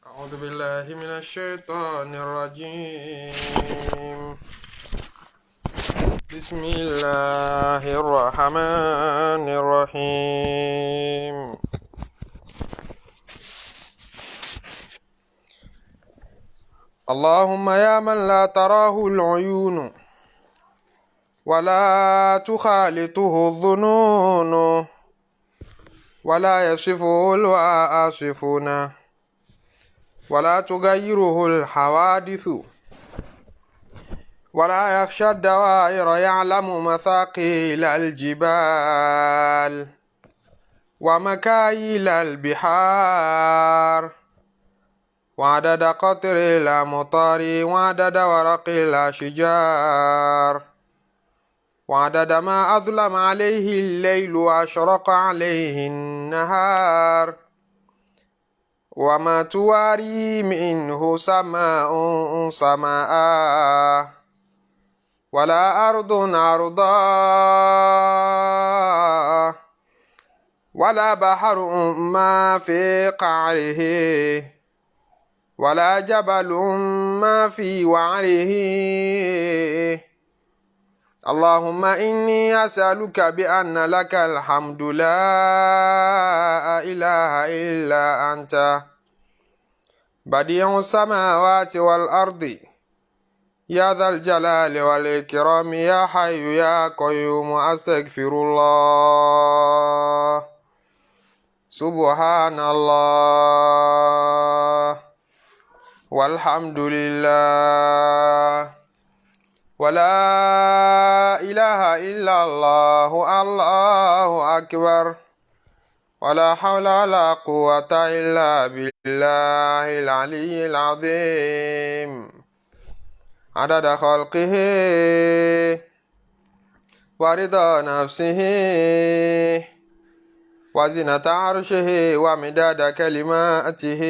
أعوذ بالله من الشيطان الرجيم. بسم الله الرحمن الرحيم. اللهم يا من لا تراه العيون ولا تخالطه الظنون ولا يصفه الواصفون ولا تغيره الحوادث ولا يخشى الدوائر يعلم مثاقيل الجبال ومكاييل البحار وعدد قطر الأمطار وعدد ورق الأشجار وعدد ما أظلم عليه الليل وأشرق عليه النهار وما تواري منه سماء سماء ولا أرض أرضا ولا بحر ما في قعره ولا جبل ما في وعره. اللهم إني أسألك بأن لك الحمد لا إله إلا أنت بديع السماوات والأرض يا ذا الجلال والإكرام يا حي يا قيوم. أستغفر الله. سبحان الله والحمد لله ولا إله إلا الله الله أكبر ولا حول ولا قوة إلا بالله العلي العظيم. عدد خلقه ورضا نفسه وزنة عرشه ومداد كلماته.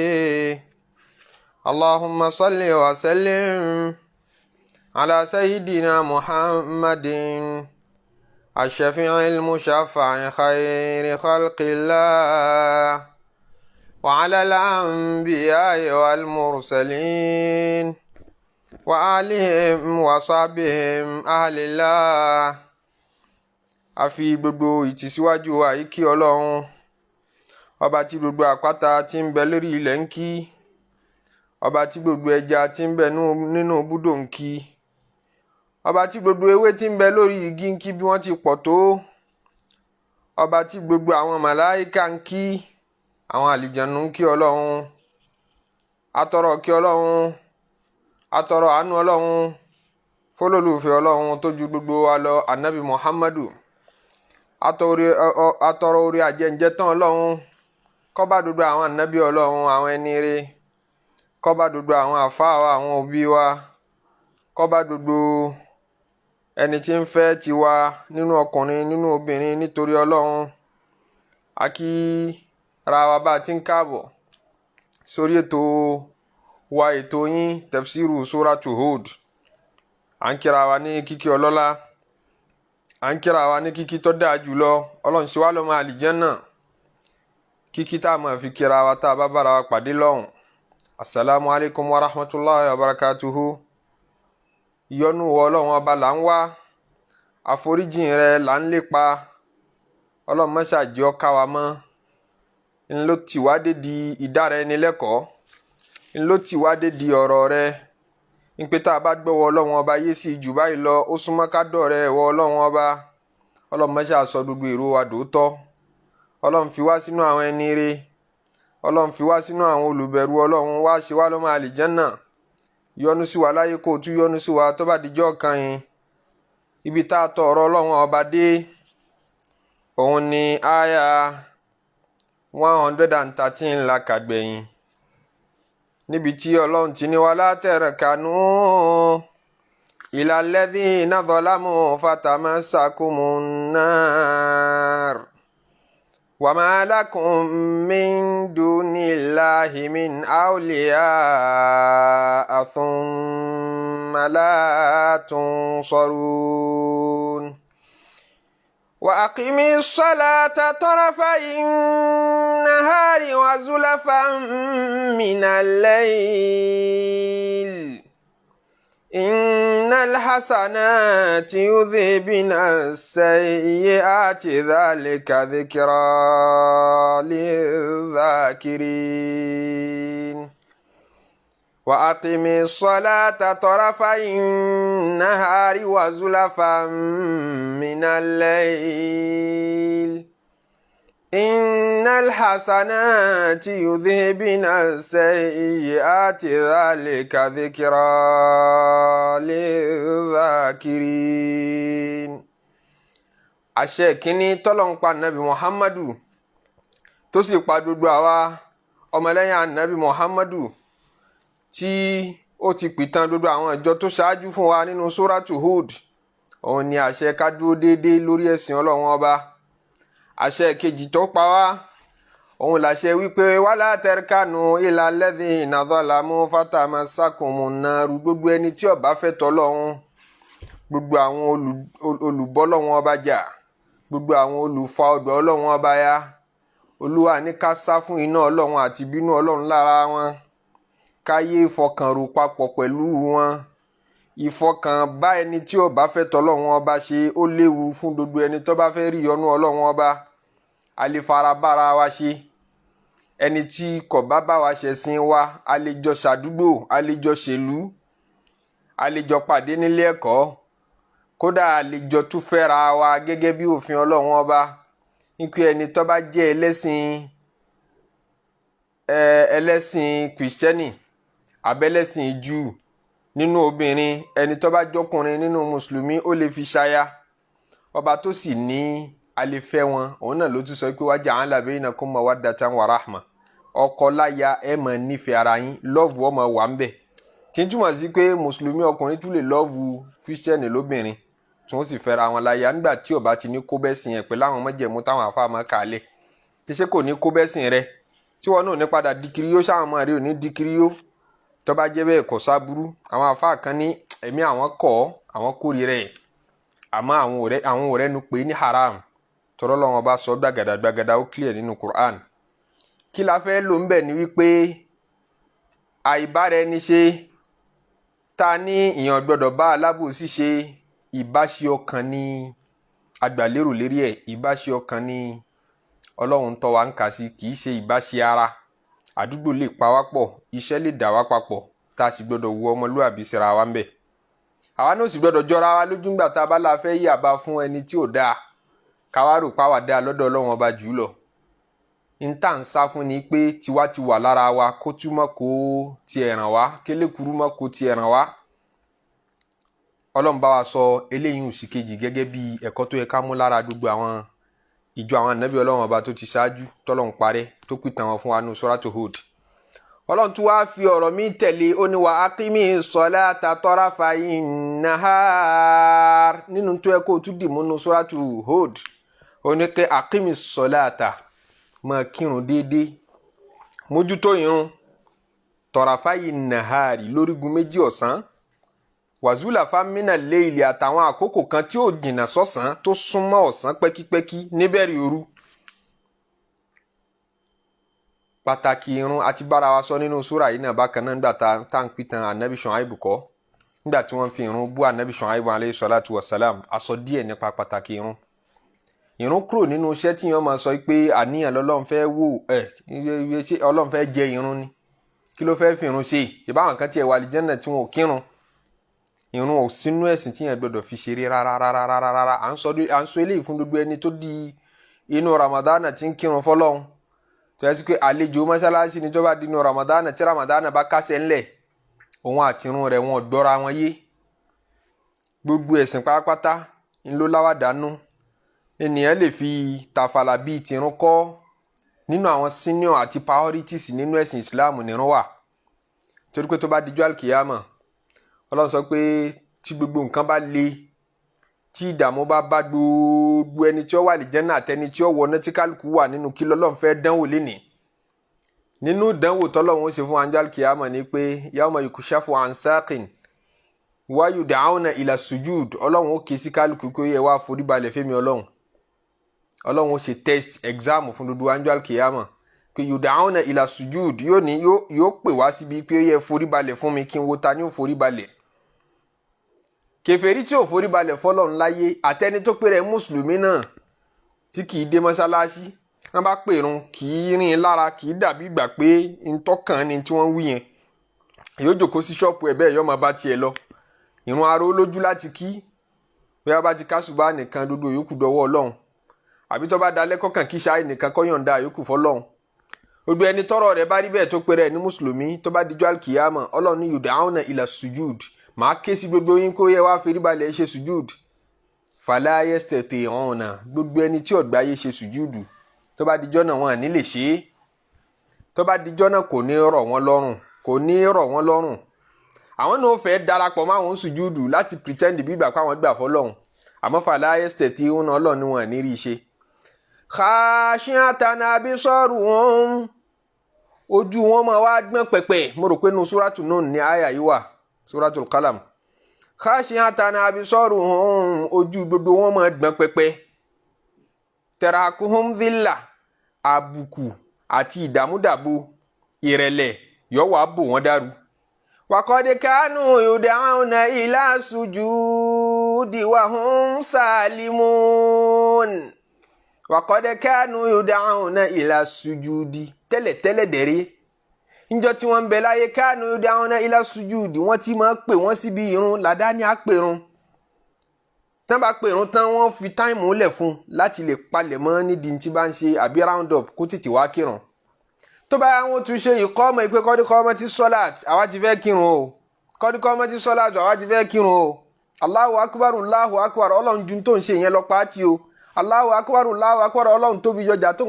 اللهم صل وسلم على سيدنا محمد الشفيع المشفع خير خلق الله وعلى الأنبياء والمرسلين وآلهم وصحبهم أهل الله. A fi gbogbo ìtìsíwájú wa yìí kí Ọlọ́run ọba tí gbogbo àpáta tí ń bẹ lórí ilẹ̀ ń kí, ọba tí gbogbo ẹja tí ń bẹ nínú búdò ń kí, ọba tí gbogbo ewé tí ń bẹ lórí igi ń kí bí wọ́n ti pọ̀ tó, ọba tí gbogbo àwọn màláíkà ń kí, àwọn àlìjànú ń kí Ọlọ́run. Atọrọ kí Ọlọ́run, atọrọ àánú Ọlọ́run fọlọ́lùfẹ́ Ọlọ́run tó ju gbogbo wa lọ, anabi Muhammadu. Atọrọ orí àjẹǹjẹ tán Ọlọ́run kó bá gbogbo àwọn anabi Ọlọ́run, àwọn ẹni rere, kó bá gbogbo àwọn àfáà wa, àwọn òbí wa, kó bá gbogbo ẹni tí ń fẹ́ tiwa nínú ọkùnrin nínú obìnrin nítorí Ọlọ́run. A kí ra wa bá a ti ń káàbọ̀ sórí ètò wa, ètò yín, tafsiru suratu Hud. À ń kíra wa ní kíkí ọlọ́lá, à ń kíra wa ní kíkí tó dáa jùlọ. Ọlọ́run ṣe wá lọ́mọ àlìjẹ́nnà, kíkí tá a máa fi kíra wa tá a bá bára wa pàdé lọ́hùn. Asalaamu alaykum wa rahmatulahi wa barakatuhu. Ìyọ́nú Ọlọ́run ọba là ń wá, àforíjìn rẹ̀ là ń lépa. Ọlọ́run má ṣe jẹ́ ó ká wa mọ́. Ńlọ tì wá dé di ìdára ẹni lẹ́kọ̀ọ́, ńlọ tì wá dé di ọ̀rọ̀ rẹ̀ ńpé tá a bá gbọ́wọ́ Ọlọ́run ọba yé sí jù báyìí lọ, ó súnmọ́ ká dọ̀rẹ́ ẹ̀wọ́ Ọlọ́run ọba. Ọlọ́run má ṣe sọ gbogbo èrò wa dòótọ́. Ọlọ́run fi wá sínú àwọn ẹni rere, Ọlọ́run fi wá sínú àwọn olùbẹ̀rù Ọlọ́run, wá ṣe wá lọ́mọ àlìjẹ́nnà. Yọ́nú sí wa láyé kó o tún yọ́nú sí wa tó bá dijọ́ kan yín. Ibi tá a tọ ọ̀rọ̀ Ọlọ́run ọba dé òun ni àyà 113 la kà gbẹ̀yìn, níbi tí Ọlọ́run ti ní wala tarkanu ila alladhina zalamu fatamassakumun nar wama lakum min dunillahi min awliya thumma la tunsarun. وأقم الصلاة طرفي النهار وزلفا من الليل إن الحسنات يذهبن السيئات ذلك ذكرى للذاكرين. وأقم الصلاة طرفي النهار وزلفا من الليل إن الحسنات يذهبن السيئات ذلك ذكرى للذاكرين. Àṣẹ kínní tọ́lọ́run pa Nabi Muhammadu tó sì pa gbogbo àwa ọmọlẹ́yìn Nabi Muhammadu, tí ó ti pìtàn gbogbo àwọn ìjọ tó ṣáájú fún wa nínú Suratu Hud, òun ni àṣẹ ká dúró déédéé lórí ẹ̀sìn Ọlọ́run Ọba. Àṣẹ kejì tó pa wá, òun làṣẹ wípé wala tarkanu ila alladhina zalamu fatamassakumun naru. Gbogbo ẹni tí ó bá fẹ́ tọ́lọ́run, gbogbo àwọn olùbọ́lọ́run Ọba jà, gbogbo àwọn olùfa ọgbà Ọlọ́run Ọba ya, Olúwa ní ká sá fún iná Ọlọ́run àti ìbínú Ọlọ́run lára wọn, káyé ìfọkànrò papọ̀ pẹ̀lú wọn. Ìfọkàn bá ẹni tí ó bá fẹ́ tọ́lọ́run Ọba ṣe, ó léwu fún gbogbo ẹni tó bá fẹ́ rí ìyọ́nú Ọlọ́run Ọba. A lè fara bára wa ṣe, ẹni tí kò bá bá wa ṣẹ̀sìn wa, a lè jọ ṣàdúgbò, a lè jọ ṣèlú, a lè jọ pàdé nílé ẹ̀kọ́, kódà a lè jọ tún fẹ́ra wa gẹ́gẹ́ bí òfin Ọlọ́run Ọba. Nípa ẹni tó bá jẹ́ ẹlẹ́sìn kìrìsìtẹ́nì abẹ́lẹ́sìn Júù nínú obìnrin, ẹni tó bá jọkùnrin nínú mùsùlùmí, ó lè fi ṣaya. Ọba tó sì ní a lè fẹ́ wọn, òun náà ló tún sọ pé waja'ala bainakum mawaddatan wa rahma. Ọkọ láya, ẹ máa nífẹ̀ẹ́ ara yín, love ọmọ wà ń bẹ̀, tí ń túmọ̀ sí pé mùsùlùmí ọkùnrin tún lè love kírísítẹ́nì lóbìnrin, tí wọ́n sì fẹ́ra wọn láya, nígbà tí ó bá ti ní kó bẹ́sìn ẹ̀ pẹ̀lú àwọn májẹ̀mú táwọn àfa máa kà á lẹ̀. Tí ṣé kò ní kó bẹ́sìn rẹ, tí wọn náà ní padà di kiriyó, sáwọn ọmọ rẹ ò ní di kiriyó? Tó bá jẹ́ bẹ́ẹ̀, kò sábúrú. Àwọn àfa kan ní ẹ̀mí àwọn kọ́, àwọn kórìíra ẹ̀, àmọ́ àwọn ọ̀rẹ́ nu pé ní haram, tọ́rọ́ lọ́wọ́n bá sọ gbàgàdà gbàgàdà, ó clear nínú Quran. Kí la fẹ́ lò ń bẹ̀ ni wípé àìbára ẹni ṣe ta ní ìyàn gbọ́dọ̀ bá alábòsí ṣe, ìbáṣe ọkàn ní agbàlérò lérí ẹ̀. Ìbáṣe ọkàn ní Ọlọ́run tọ́ wa ń kà sí, kì í ṣe ìbáṣe ara. Àdúgbò lè pa wá pọ̀, iṣẹ́ lè dà wá papọ̀, tá a sì gbọ́dọ̀ wo ọmọlúwàbí síra wa ń bẹ̀. Àwa náà sì gbọ́dọ̀ jọra wa lójú ńgbà tá a bá la fẹ́ yí àbá fún ẹni tí ò dáa, káwá rò pa wà dáa lọ́dọ̀ Ọlọ́run Ọba jù lọ. N tá ń sá fún ni pé tiwa ti wà lára wa, kó túmọ̀ kó tiẹ̀ ràn wá, kélékùrú mọ́ kó tiẹ̀ ràn wá. Ọlọ́run bá wa sọ eléyìí ò sì kejì gẹ́gẹ́ bí ẹ̀kọ́ tó yẹ ká mú lára gbogbo àwọn ìjọ àwọn ànábì Ọlọ́run Ọba tó ti ṣáájú tọ́lọ́run parẹ́, tó pìtàn wọn fún wa nù Suratu Hud. Ọlọ́run tún wáá fi ọ̀rọ̀ mi tẹ̀lé, ó ní wa aqimi salata tarafayin nahar. Nínú tó yẹ kó o tún dì mú nù Suratu Hud, ó ní pé aqimi salata, máa kírun déédéé, mójútó irun, tarafayin nahari, lórígun méjì ọ̀sán, wàzúlà fámínà léèlì, àtàwọn àkókò kan tí ó jìnnà sọ́sàn tó súnmọ́ ọ̀sán pẹ́kípẹ́kí níbẹ̀rẹ̀ òru. Pàtàkì irun àti bára wa sọ nínú súrà yìí náà bákan náà, nígbà tá à ń pìtàn anabi Ṣuaibu kọ́, nígbà tí wọ́n fi irun bú anabi Ṣuaibu alayhi salatu wa salam, a sọ díẹ̀ nípa pàtàkì irun. Irun kúrò nínú iṣẹ́ tí wọ́n máa sọ pé àníyàn lọ́lọ́run fẹ́ wò ẹ̀, ṣé Ọlọ́run fẹ́ jẹ irun ni? Kí ló fẹ́ fi irun ṣe? Ìbáwọn kan tiẹ̀ wà àlìjánnà tí wọn ò kírun. Irun ò sínú ẹ̀sìn tí yẹn gbọdọ̀ fi ṣeré rárá rárá rárá rárá. À ń sọ eléyìí fún gbogbo ẹni tó di inú Ramadana tí ń kírun fọlọ́hún, tó yẹ sí pé àlejò mọ́ṣáláṣí ni. Tó bá di inú Ramadana, tí Ramadana bá kásẹ̀ ńlẹ̀, òun àti irun rẹ̀ wọn gbọ́ra wọn yé. Gbogbo ẹ̀sìn pátápátá ńlọ láwàdánù, ènìyàn lè fi tàfàlà bíi tìrun kọ́ nínú àwọn senior àti priorities nínú ẹ̀sìn Islam nírun wà, torí pé tó bá dijọ́ alkiyama, Ọlọ́run sọ pé tí gbogbo nǹkan bá le, tí ìdààmú bá bá gbogbo ẹni tí ó wà lìjẹ́nà àtẹni tí ó wọná, tí kálukú wà nínú kí lọ́lọ́run fẹ́ dánwò lénìí. Nínú ìdánwò tọ́lọ́run ó ṣe fún anjọ́ alkiyama ni pé yawma yukshafu an saqin wa yud'auna ila sujud. Ọlọ́run ó ké sí kálukú pé ẹ wá foríbalẹ̀ fẹ́mi Ọlọ́run. Ọlọ́run ó ṣe test exam fún gbogbo anjọ́ alkiyama pé yud'auna ila sujud, yóò ní yóò pè wá síbi pé ó yẹ forí balẹ̀ fún mi, kí n wo ta ni ó forí balẹ̀. Kèfèrí tí ò forí balẹ̀ fọlọ́run láyé, àtẹni tó pé rẹ̀ mùsùlùmí náà tí kì í dé mọ́ṣáláṣí, wọ́n bá pèrun kì í rìn lára, kì í dàbí ìgbà pé ntọ́kàn ni tí wọ́n wí yẹn. Yóò jókòó sí ṣọ́ọ̀pù ẹ̀ bẹ́ẹ̀, yóò máa bá tiẹ̀ lọ. Ìrun aró lójú láti kí, bí wọ́n bá ti kásùbà nìkan, gbogbo yòókù dọwọ́ Ọlọ́run, àbí tó bá dalẹ́ kọ́kàn kí ṣáì nìkan kọ́ yọ̀ǹda yòókù fọlọ́run. Gbogbo ẹni tọ́rọ̀ rẹ̀ bá rí bẹ́ẹ̀ tó pé rẹ̀ ní mùsùlùmí, tó bá dijọ́ alkiyama, Ọlọ́run ní yud'auna ila sujud, màá ké sí gbogbo yín kó yẹ wá forí balẹ̀ ṣe sujud. Fala yastati'una, gbogbo ẹni tí ọ̀gbáyé ṣe sùjúdù, tó bá dijọ́ náà, wọn à ní lè ṣe é. Tó bá dijọ́ náà, kò ní rọ̀ wọ́n lọ́rùn, kò ní rọ̀ wọ́n lọ́rùn. Àwọn náà fẹ́ darapọ̀ mọ́ àwọn sùjúdù láti pretend bí ìgbà pé àwọn gbà fọlọ́run, àmọ́ fala yastati'una, Ọlọ́run ni wọn à ní rí i ṣe. Khashi'atan absaruhum, ojú wọn máa wá gbọ́n pẹ̀pẹ̀. Mo rò pé nu súrátù Nun ní àyà yìí wà, Súratul Qalam. Khashi'atan absaruhum, ojú gbogbo wọn máa gbọ́n pẹ̀pẹ̀. Tarhaquhum dhilla, àbùkù àti ìdààmúdàbò, ìrẹ̀lẹ̀ yóò wá bò wọ́n dàrú. Waqad kanu yud'auna ila sujudi wa hum salimun. Waqad kanu yud'auna ila sujudi, tẹ́lẹ̀tẹ́lẹ̀ dẹ̀rẹ́ níjọ́ tí wọ́n ń bẹ láyé, kanu yud'auna ila sujudi, wọ́n ti máa pè wọ́n síbi irun, làdáni á pèrun. Tán bá pèrun tán, wọ́n fi time lẹ̀ fún láti lè palẹ̀ mọ́ nídìí tí bá ń ṣe àbí round up kó tètè wá kírun. Tó bá yà, wọ́n tún ṣe ìkọ́mọ ìpè qad qamati sọ́láàt, àwa ti fẹ́ kírun o. Qad qamati sọ́láàt, àwa ti fẹ́ kírun o. Allahu akbar, Allahu akbar, Ọlọ́run ju tó ń ṣe yẹn lọ pàtì o. Allahu akbar, Allahu akbar, Ọlọ́run tóbi yọjà tó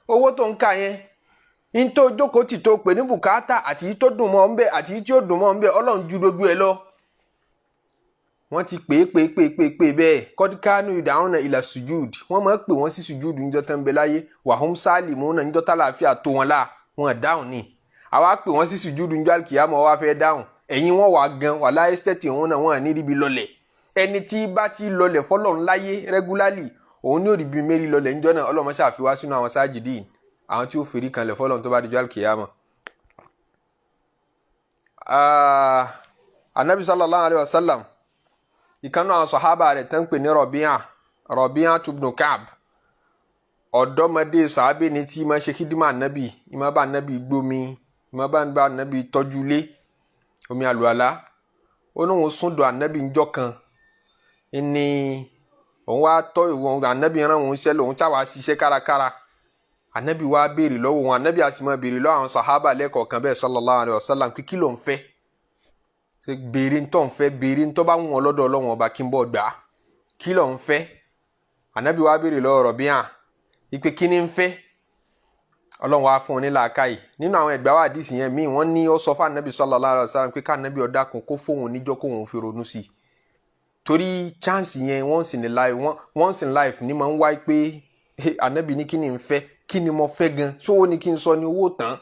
owó tó ń kà yẹn n tó jókòó tì tó pè ní bùkátà, àti tó dùn mọ́ ń bẹ àti tí ó dùn mọ́ ń bẹ, Ọlọ́run ju gbogbo ẹ lọ. Wọ́n ti pè é pè é pè é pè é pè é bẹ́ẹ̀. Qad kanu yud'auna ila sujud, wọ́n máa ń pè wọ́n sí sujud níjọ́ tán ń bẹ láyé. Wa hum salimuna, níjọ́ tálàáfíà tó wọn láà, wọn dáhùn ni. Àwa pè wọ́n sí sujud níjọ́ àlùkìyámọ̀, wá fẹ́ dáhùn, ẹ̀yìn wọn wà gan wà láyé stẹ́tì òun náà, wọn ní ríbi lọlẹ̀. Ẹni tí bá ti lọlẹ̀ fọlọ́run láyé regularly, òun ní òrìbí mẹ́rin lọlẹ̀ níjọ́ náà. Ọlọ́run ṣàfiwá sínú àwọn sájìdín, àwọn tí ó fèrí kanlẹ̀ fọlọ́run tó bá dijọ́ àlùkìyámọ̀. Anabi sallallahu alayhi wa sallam, ìkànnì àwọn sọ̀hábà rẹ̀ tán pè ní Rọ̀bíà, Rọ̀bíà ibn Ka'b, ọ̀dọ́mọdé sàábé ni tí ma ṣe kídìmọ̀ anabi, ìmọ̀ bá anabi gbómi, ìmọ̀ bá anabi tọ́jú lé omi àlùalá. Ó ní òun súndọ̀ anabi ńjọ́ kan ní òun wá tọ́ ìwọ̀n anabi rán òun ṣẹlẹ̀, òun sáwà ṣiṣẹ́ kárakára. Anabi wá béèrè lọ́wọ́ wọn, anabi á sì máa béèrè lọ́wọ́ àwọn sàhábà lẹ́kọ̀ọ̀kan bẹ́ẹ̀ sallallahu alayhi wa sallam pé kí ló ń fẹ́, ṣe béèrè ntọ́ ń fẹ́, béèrè ntọ́ bá wọn lọ́dọ̀ Ọlọ́run Ọba kí n bọ̀ gbà, kí ló ń fẹ́? Anabi wá béèrè lọ́wọ́ Rọ̀bíà ìpè kí ni ń fẹ́. Ọlọ́run wá fún un ní làákàyè. Nínú àwọn ẹgbàá wa àdìsí yẹn míì, wọ́n ní ó sọ fún anabi sallallahu alaihi wasallam pé ká anabi ọ̀dà kan kó fóun níjọ́ kóun fi ronú sí i, torí chance yẹn once in life ní máa ń wáyé, pé anabi ní kí ni ń fẹ́, kí ni mo fẹ́ gan? Ṣówó ni kí n sọ ní owó tán?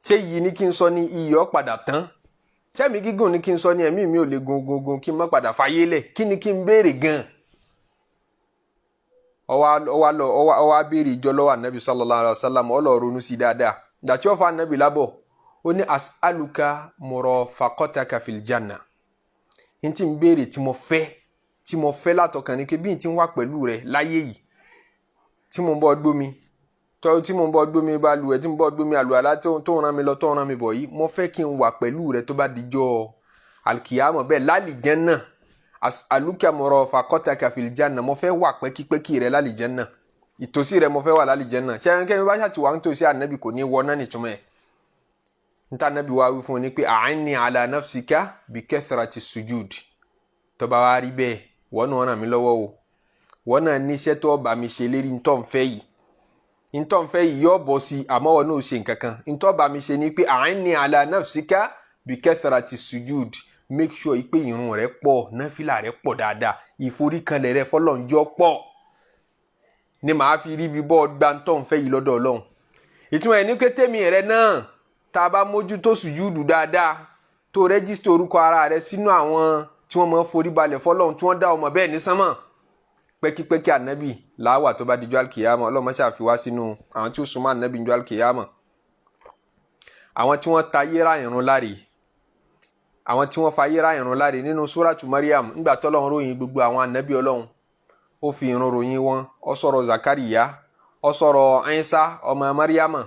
Ṣé iyì ni kí n sọ ní iyì ọ́ padà tán? Sẹ́mi gígùn ni kí n sọ ní ẹ̀mí mi ò lè gun gun gun kí n má padà fàyè lẹ̀? Kí ni kí n béèrè gan? Ó wá béèrè ìjọ lọ́wọ́ anabi sallallahu alayhi wa sallam. Ó lọ ronú sí dáadáa. Dàtí ó fa anabi lábọ̀, ó ní as'aluka murafaqataka fil janna. N tí n béèrè, tí mo fẹ́ látọkàn ni pé bí n ti ń wà pẹ̀lú rẹ láyé yìí, tí mo ń bọ́ gbómi tọ́, tí mo ń bọ́ gbómi balùwẹ̀, tí mo ń bọ́ gbómi àlùwàlá, tó ń rán mi lọ, tó ń rán mi bọ̀ yìí, mo fẹ́ kí n wà pẹ̀lú rẹ tó bá dijọ́ alkiyama bẹ́ẹ̀ lálìjánnà. As'aluka murafaqataka fil janna, mo fẹ́ wà pẹ́kípẹ́kí rẹ lálìjánnà, ìtòsí rẹ mo fẹ́ wà lálìjánnà. Ṣẹ́yìn bá ṣàtìwá nítòsí ànábì, kò ní wọ náà nìtúmọ̀ ẹ̀. Níta ànábì wá wí fún un ní pé a'inni ala nafsika bi kathrati sujud. Tó bá wá rí bẹ́ẹ̀, wọ́n náà ràn mí lọ́wọ́ o, wọ́n náà níṣẹ́ tó bá mi ṣe lérí ntọ́ ń fẹ́ yìí. Ntọ́ ń fẹ́ yìí yọ bọ̀ sí, àmọ́ wọn náà ṣe nǹkan kan. Ntọ́ bá mi ṣe ni pé a'inni ala nafsika bi kathrati sujud, make sure pé irun rẹ pọ̀, náfìlà rẹ pọ̀ dáadáa, ìforíkanlẹ̀ rẹ fọlọ́njọ́ pọ̀, ni màá fi rí bí bọ́ gba ntọ́ ń fẹ́ yìí lọ́dọ̀ Ọlọ́run. Ìtumọ̀ ẹ̀ ní kétémi rẹ náà, tá a bá mójútó sùjúdù dáadáa, tó register orúkọ ara rẹ sínú àwọn tí wọ́n máa ń forí balẹ̀ fọlọ́run, tí wọ́n dá ọmọ bẹ́ẹ̀ ní sánmọ̀ pẹ́kípẹ́kí ànábì Láwà tó bá dijọ́ alkiyama, Ọlọ́run má ṣe fi wá sínú àwọn tí ó súnmọ́ ànábì dijọ́ alkiyama. Àwọn tí wọ́n ta yéra ìrun láre, àwọn tí wọ́n fa yéra ìrun láre nínú súràtù Mariam, nígbà tọ́lọ́run ròyìn gbogbo àwọn ànábì Ọlọ́run, ó fi ìrun ròyìn wọn. Ó sọ̀rọ̀ Zakariya, ó sọ̀rọ̀ Isa ọmọ Mariama,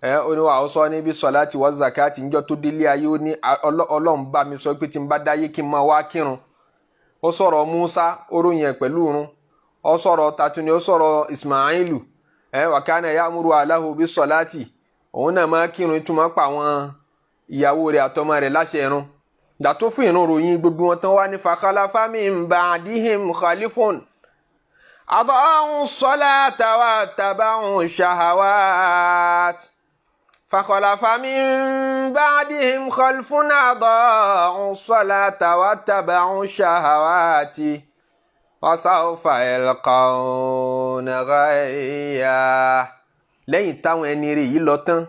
ẹ ó ní wà ó sọ níbi sọláàtì wà zakati. Níjọ́ tó délé ayé, ó ní Ọlọ́run bá mi sọ pé tí n bá dáyé, kí n máa wá kírun. Ó sọ̀rọ̀ Musa, ó ròyìn ẹ̀ pẹ̀lú irun. Ó sọ̀rọ̀ tatuni, ó sọ̀rọ̀ Ismailu, ẹ wa kana ya'muru ahlahu bis salati, òun náà máa kírun, ìtumọ̀ pa àwọn ìyàwó rẹ̀ àtọmọ rẹ̀ láṣẹ irun. Dàtó fún ìrun ròyìn gbogbo wọn tán, wá ní fakhalafa min ba'dihim khalifun ada'u salata wa taba'u shahawat, fakhalafa min ba'dihim khalfun ada'u salata wa taba'u shahawati fasawfa yalqawna ghayya. Lẹ́yìn táwọn ẹni rè yìí lọ tán,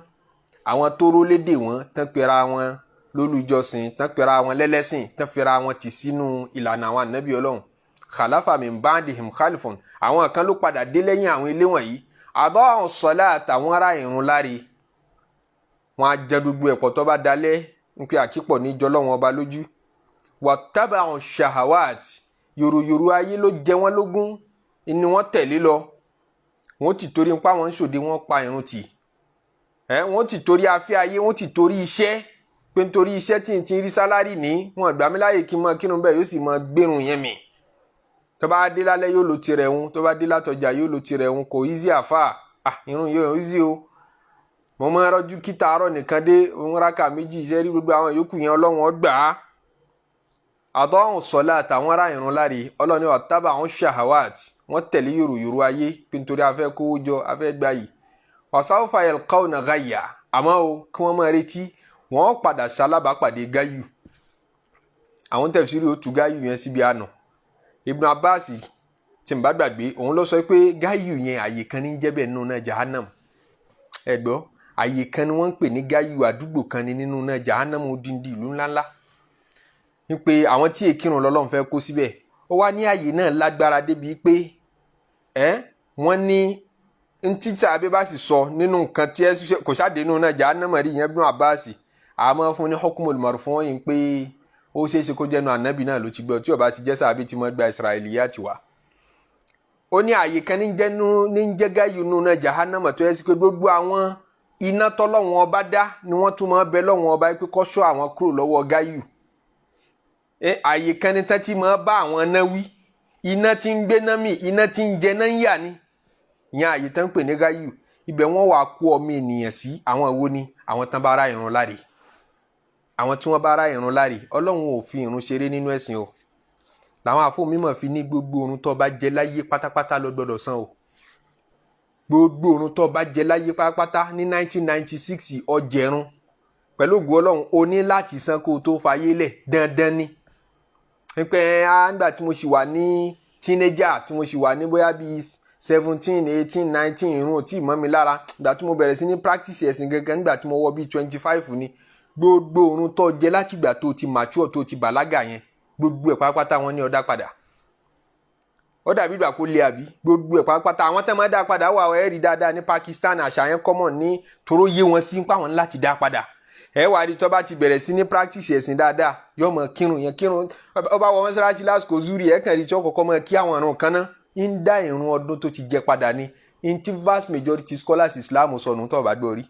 àwọn tó rólédè wọn tán pera wọn lólùjọsìn, tán pera wọn lẹ́lẹ́sìn, tán fira wọn tì sínú ìlànà àwọn ànábì Ọlọ́run, khalafa min ba'dihim khalfun, àwọn kan ló padà dé lẹ́yìn àwọn ilé wọ̀nyí, ada'u salata, àwọn ará ìrun láre. Wọn á jẹ gbogbo ẹ̀pọ̀ tó bá dalẹ̀ ń pe àkípọ̀ níjọ lọ́wọ́n ọba lójú. Wattaba'u shahawat, yòròyòrò ayé ló jẹ wọ́n lógún ni wọ́n tẹ̀lé lọ. Wọ́n ti torí pa wọ́n ń ṣòde, wọ́n pa irun tì. Ẹ wọ́n ti torí afẹ́ ayé, wọ́n ti torí iṣẹ́, pé nítorí iṣẹ́ tí n ti rí salary ní wọn gbà mí láàyè kí n mọ kírun bẹ́ẹ̀, yóò sì mọ gbérun yẹn mi. Tó bá dé lálẹ́, yóò lo tirẹ̀ ń, tó bá dé látọjà, yóò lo tirẹ̀ ń. Kò easy àfà, ah, irun yóò easy o. Mo máa ń rọ́jú kí tàárọ̀ nìkan dé òun rákà 2, iṣẹ́ rí gbogbo àwọn yòókù yẹn, Ọlọ́run ó gbà á. Àtọ́hùn sọ́lá àtàwọn ará ìrun láre, Ọlọ́run ní ọ̀tábà àwọn shahawat, wọ́n tẹ̀lé yòròyòrò ayé pé nítorí afẹ́ kówó jọ, afẹ́ gbà yìí. Wasawfa yalqawna ghayya, àmọ́ o, kí wọ́n máa retí, wọ́n padà ṣalábàápàdé gáyù. Àwọn tafsiri ó tu gáyù yẹn síbi àná. Ibn Abbas, tí n bá gbàgbé, òun ló sọ pé gáyù yẹn, àyè kan ní jẹ́ bẹ́ẹ̀ nínú náà jahannam. Ẹ gbọ́, àyè kan ni wọ́n ń pè ní gáyù, àdúgbò kan ní nínú náà jahannam, odindi ìlú ńláńlá, wípé àwọn tí èkírun lọ́lọ́run fẹ́ kó síbẹ̀. Ó wá ní àyè náà lágbára débi pé ẹ wọ́n ní ntí sàbẹ̀ bá sì sọ nínú nǹkan tí ẹ kò sáde nínú náà jahannam rí yẹn. Ibn Abbas, àmọ́ fún ní hukmul marfu' yìí pé ó ṣeé ṣe kó jẹ́nu ànábì náà ló ti gbọ́, tí ó bá ti jẹ́ sàbẹ̀ tí wọ́n gba Israiliyat wá. Ó ní àyè kan ní jẹ́ ní jẹ́ gáyù nínú náà jahannam, tó yẹ sí pé gbogbo àwọn iná tọ́lọ́wọ́n ọba dá ni wọ́n tún máa bẹ lọ́wọ́n ọba pé kó ṣọ́ àwọn kúrò lọ́wọ́ gáyù. Àyè kan ní tán tí máa bá àwọn iná wí, iná tí ń gbé náà mì, iná tí ń jẹ náà ń yà ni. Ìyẹn àyè tán ń pè ní gáyù, ibẹ̀ wọ́n wàá kó ọmọ ènìyàn sí. Àwọn wo ni? Àwọn tán bá ra ìrun láre, àwọn tí wọ́n bá ra ìrun láre. Ọlọ́run ò fi ìrun ṣeré nínú ẹ̀sìn o. Làwọn àfọ̀mímọ̀ fi ní gbogbo orun tó bá jẹ láyé pátápátá ló gbọ́dọ̀ san o. Gbogbo orun tó bá jẹ láyé pátápátá ní 1996, ọjẹrun pẹ̀lú ògùn Ọlọ́run, o ní láti san kó o tó fayé lẹ̀, dandan ni. Pé á nígbà tí mo sì wà ní teenager, tí mo sì wà ní bóyá bíi 17, 18, 19, irun ò tí ì mọ́ mi lára. Ìgbà tí mo bẹ̀rẹ̀ sí ní practice ẹ̀sìn gangan, nígbà tí mo wọ bíi 25 ni. Gbogbo orun tó jẹ látìgbà tó ti mature, tó ti bàlágà yẹn, gbogbo ẹ̀ pátápátá wọn ní ó dá padà. Ó dàbí ìgbà kó lé àbí gbogbo ẹ̀ pátápátá. Àwọn tẹ́ máa dá padà wà, ẹ̀ rí dáadáa ní Pakistan, àṣà yẹn common ní toró yé wọn sí páwọn láti dá padà. Ẹ wà á rí, tó bá ti bẹ̀rẹ̀ sí ní practice ẹ̀sìn dáadáa, yóò mọ kírun yẹn kírun. Ó bá wọ mọ́sálásí lásìkò zuri, ẹ̀ kàn rí tí ó kọ́kọ́ mọ kí àwọn àrùn kan náà, ń dá ìrun ọdún tó ti jẹ padà ní. In tí vast majority scholars Islam sọnù, tó bá gbọ́ rí,